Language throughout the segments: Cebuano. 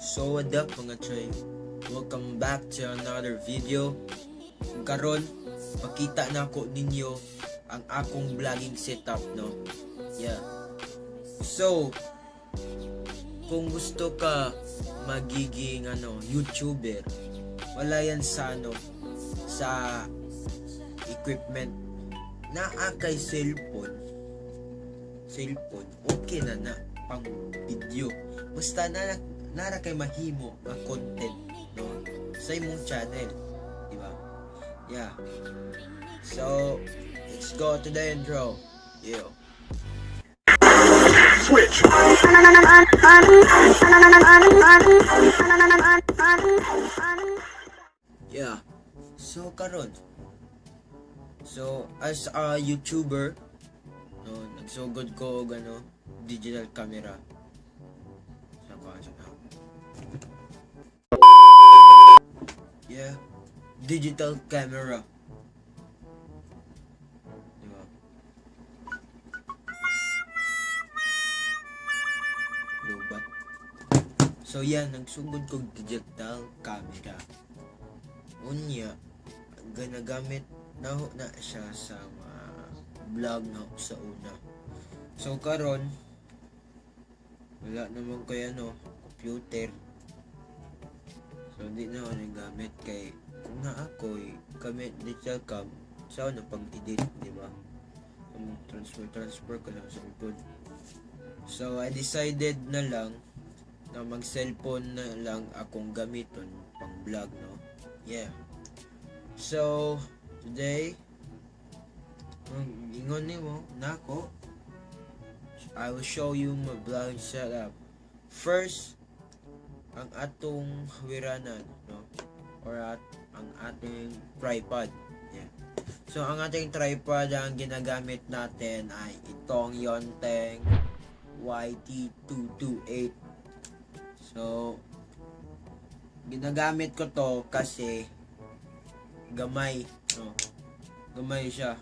So what up, mga choy? Welcome back to another video. Karon, pakita na ko ninyo ang akong vlogging setup, no? Yeah. So, kung gusto ka magiging ano, YouTuber, wala yan sa ano, sa equipment. Naa kay cellphone, cellphone, okay na na pang video. Basta na nara kay mahimo nga content, no, sa imong channel, di ba? Yeah. So, let's go to the intro. Yeah. Switch. Yeah. So karon. So as a YouTuber, no, nagsugod ko og ano, digital camera. Sa pa sa na. Yeah. Digital camera. Di ba? Lubat. So yan, nagsugod ko og digital camera. Unya, ginagamit na ho na siya sa mga vlog na ho sa una. So karon wala naman kay ano, computer. So di na ako nagamit kay kung na ako gamit digital cam sa ano pag-edit, di ba? So, transfer transfer ko lang sa likod. So I decided na lang na mag cellphone na lang akong gamiton pang vlog, no? Yeah. So, today, ang ingon nimo nako, I will show you my vlog setup. First, ang atong hawiranan, no? Or at ang ating tripod. Yeah. So, ang ating tripod, ang ginagamit natin ay itong Yunteng YT228. So, ginagamit ko to kasi gamay, no? Gamay siya.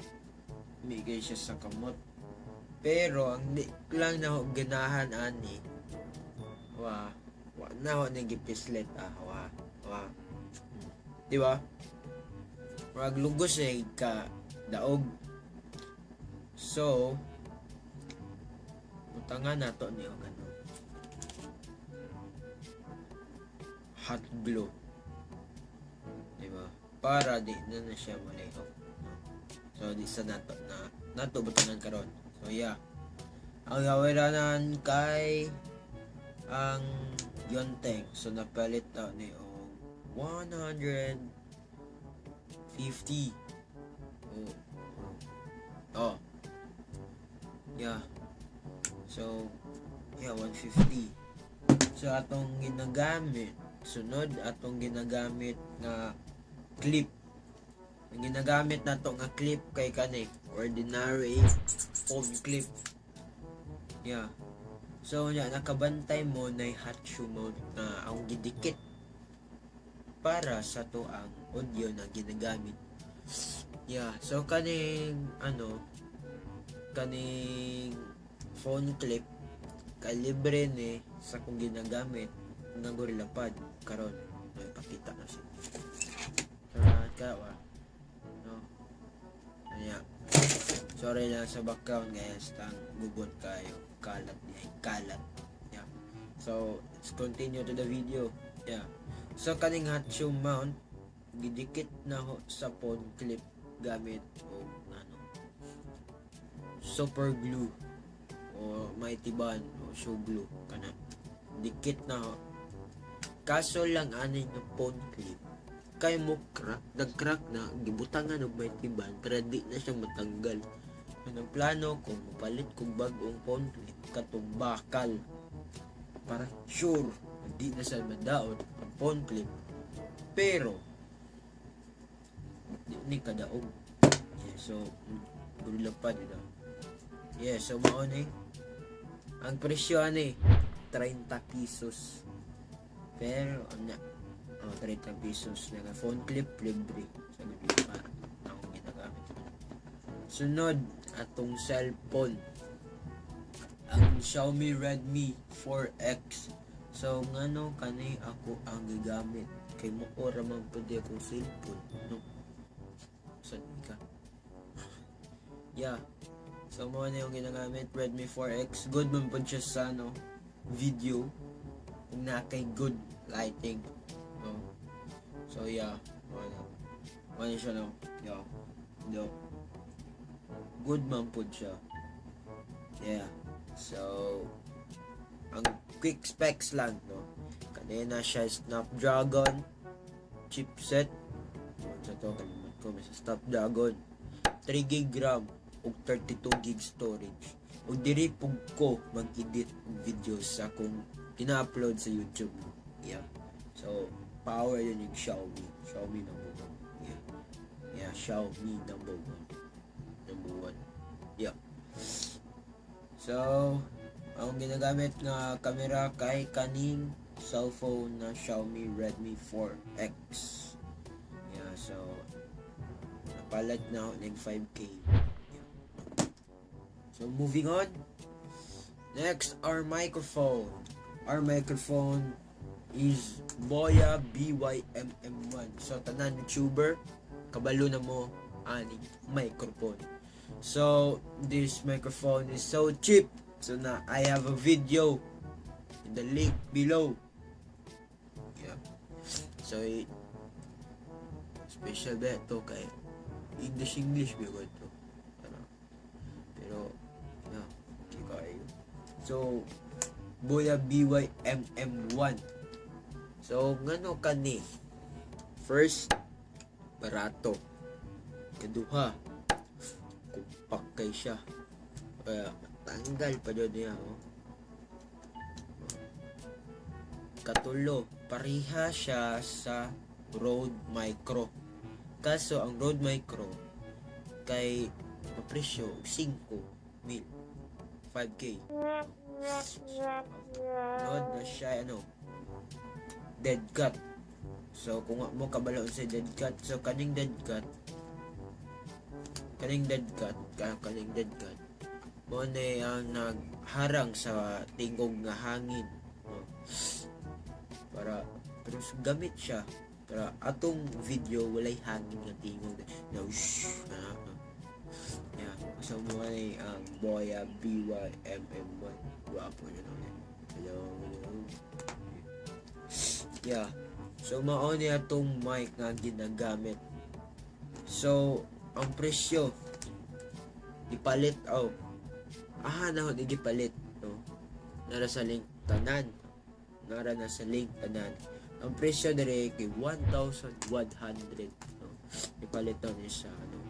Migay siya sa kamot. Pero ang di lang na ho ganahan ani, wa wa na ho ni gipislit, ah, wa wa. Di ba? Murag lugos eh ka daog. So, butangan nato niyo ano, hot glue. Di ba? Para di na na siya malihok. No? So, di sa nato na nato butangan karon. So, yeah. Ang gawiranan kay ang Yunteng. So, napalit na ni og 150. Oh. Oh. Yeah. So, yeah, 150. So, atong ginagamit, sunod, atong ginagamit nga clip. Ang ginagamit nato nga clip kay kani, ordinary phone clip. Yeah. So, yeah, nakabantay mo na hot shoe mount na ang gidikit para sa to ang audio na ginagamit. Yeah, so kaning ano, kaning phone clip kalibre ni sa kong ginagamit nga Gorilla Pod karon. May pakita na siya. Sa ka wa. No. Anya. Sorry lang sa background, guys, tang gubot kayo. Kalat niya, kalat. Yeah. So, let's continue to the video. Yeah. So kaning hot shoe mount gidikit na ho sa phone clip gamit og ano, super glue o Mighty Bond o shoe glue kana. Dikit na ho. Kaso lang ani nga phone clip kay mo crack, nag-crack na, gibutangan og Mighty Bond pero di na siya matanggal. So, nagplano ko mopalit kog bag-ong phone clip katong bakal para sure di na siya madaot ang phone clip, pero di ni kadaog. Yeah, so Gorilla Pod ito. Yeah, so mao ni ang presyo ani, 30 pesos. Pero ano, oh, 30 pesos na phone clip libre sa Gorilla Pod akong ginagamit. Sunod, atong cellphone, ang Xiaomi Redmi 4X. So ngano kani ako ang gigamit kay mao ra man pud akong cellphone, no? Saan ka? Yeah. So mao na yung ginagamit, Redmi 4X. Good man pud siya sa ano, video kung naa kay good lighting. No? So yeah, mao na. Mao na siya, no. Yeah. No. Good man pud siya. Yeah. So ang quick specs lang, no. Kanina siya Snapdragon chipset. Sa to kalimot ko may sa Snapdragon 3 gig RAM ug 32 gig storage. Ug diri pug ko mag-edit og videos sa akong gina-upload sa YouTube. Yeah. So power yun yung Xiaomi. Xiaomi number one. Yeah, Xiaomi number one. Number one. Yeah. So, ang ginagamit nga camera kay kaning cellphone na Xiaomi Redmi 4X. Yeah, so napalit na ako ng 5K. Yeah. So moving on. Next, our microphone. Our microphone is Boya BYMM1. So tanan YouTuber, kabalo na mo ani microphone. So this microphone is so cheap. So na I have a video in the link below. Yeah. So special ba ito kay English English ba to? Ano? Pero yeah, okay kayo. So Boya BYMM1. So ngano kani? First, barato. Kaduha, compact kay siya. Kaya tanggal pa jud niya, oh. Katulo, pareha siya sa Rode Micro. Kaso ang Rode Micro kay mapresyo 5 mil, 5K. Nod na siya ano, dead cat. So kung wa mo kabalo sa dead cat, so kaning dead cat, kaning dead cat mo na ang nagharang sa tingog nga hangin, no? Para pero gamit siya para atong video walay hangin nga tingog na shh na, no? Yeah, so mo ni ang Boya BYMM1. Gwapo yun, no? Hello, hello. Yeah, so mao ni atong mic nga ginagamit. So ang presyo gipalit, oh, aha na ho ni gipalit, no? Nara sa link tanan, nara na sa link tanan. Ang presyo dire kay 1,100, no? Gipalit to ni sa ano,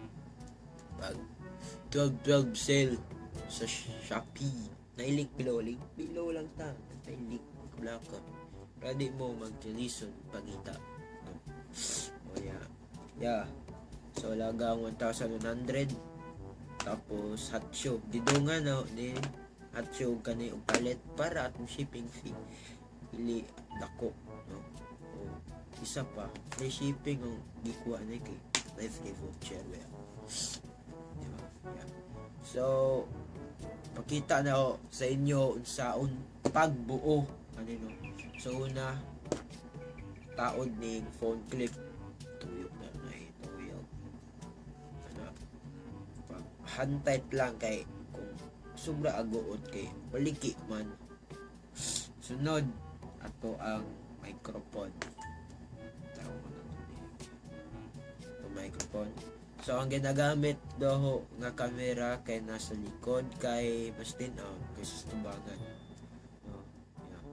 pag 12-12 sale sa Shopee na link below, link below lang ta na link black ka ready mo mag-listen pangita, no? Oh yeah, so lagang 1,100. Tapos hot shoe gidungan na ni hot shoe kani og palit para atong shipping fee dili dako, no? O isa pa, free shipping ang gikuha ni kay may free voucher ba, di ba? Yeah. So pakita na ako sa inyo unsaon pagbuo ano, no? So una, taod ning phone clip. Tuyok na na eh, tuyok ano, pag hand tight lang kay kung sobra aguot kay paliki man. Sunod, ato ang microphone. Tawag ko na to ni ito, microphone. So ang ginagamit daw nga kamera kay nasa likod kay mas tin-aw kaysa sa tubangan, no? Yeah.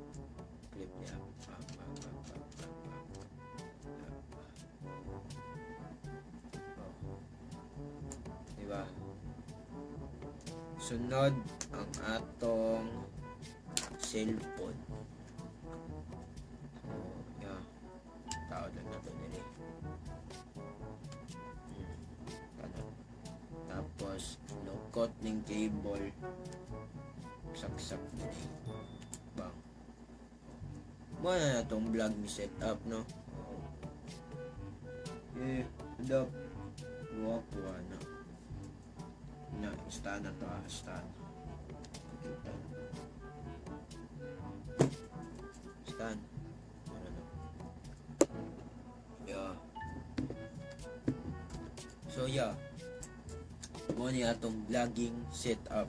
Clip niya. Bang, bang, bang, bang, bang, bang. Yeah. Oh. Diba? Sunod ang atong cellphone. So, yeah. Taod lang nato diri. Tanan. Tapos, lukot ning cable. Saksak diri. Bang. Mo na natong vlog ni set up, no? Eh, up. Wapo na. Na, stand na to, ah, stand. Kita na to. Stand. Ano no? Yeah. So yeah. Mao ni atong vlogging setup.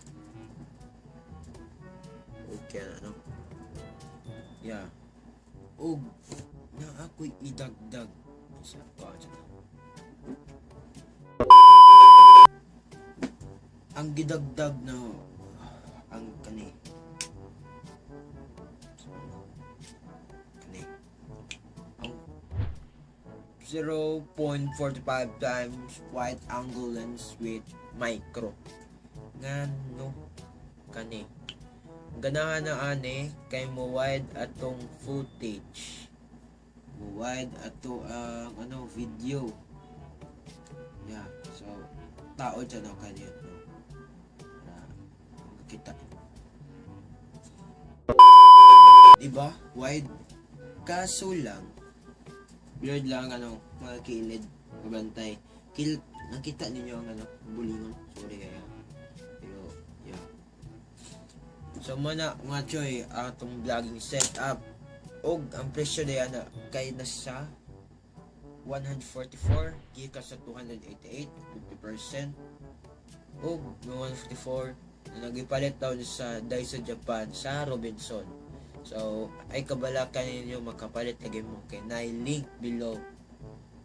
Okay na, no? Yeah. Ug na ako'y idagdag sa kuan sa ang gidagdag na ang kani kani ang 0.45 times wide angle lens with micro. Ngano kani? Ganahan na ani kay mo wide atong footage, mo wide ato ang ano video. Yeah, so tao dyan ako kani, no? Para makita. Diba? Wide. Kaso lang, blurred lang ano, mga kilid, mabantay. Nakita ninyo ang ano, bulingon. Sorry kaya. Pero, yeah. So, mana, mga choy, atong vlogging setup. Og, ang presyo na yan, kay nasa 144, gikan sa 288, 50%. Og, 144, na nagipalit daw sa Daiso Japan sa Robinson. So, ay kabalakan ninyo makapalit lagi mo kay na link below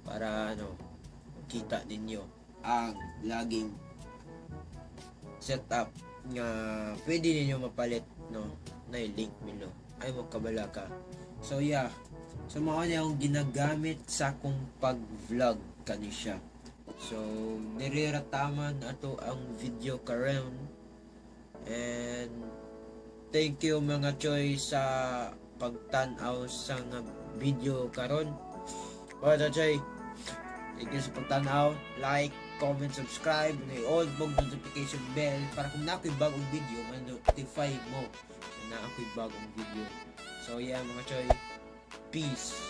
para ano, kita ninyo ang vlogging setup nga pwede ninyo mapalit, no, na link below ay mo kabalaka. So yeah, so mao ni akong ginagamit sa akong pag-vlog kani siya. So diri ra taman ato ang video karon, and thank you, mga choy, sa pagtan-aw sa nga video karon. Mga choy, thank you sa pagtan-aw. Like, comment, subscribe, na i-on mo notification bell para kung naa ko'y bagong video, ma-notify mo na naa ko'y bagong video. So yeah, mga choy, peace.